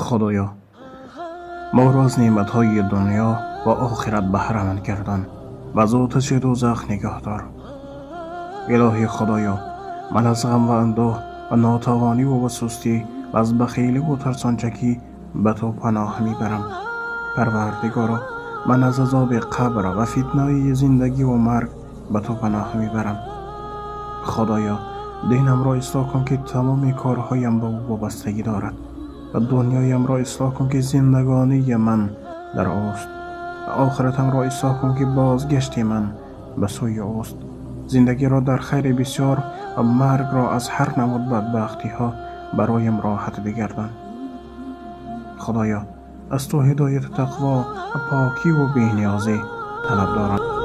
Худоё, моро аз неъматҳои дунё ва охират баҳраманд гардон ва аз оташи дӯзах нигоҳ дор. Илоҳи Худоё, ман аз ғам ва андӯҳ ва нотавониву ва сустӣ ва аз бахиливу тарсончакӣ ба ту паноҳ мебарам. Парвардигоро, ман аз азоби қабр ва фитнаи зиндагиву марг ба ту паноҳ мебарам. Худоё, динамро ислоҳ кун, ки тамоми корҳоям ба ӯ вобастагӣ дорад, ва дунёямро ислоҳ кун, ки зиндагонии ман дар ӯст, ва охиратамро ислоҳ кун, ки бозгашти ман ба сӯи ӯст. Зиндагиро дар хайри бисёр ва маргро аз ҳар намуд бадбахтиҳо бароям роҳат бигардон. Худоё, аз ту ҳидояту тақво ва покиву бениёзӣ талаб дорам.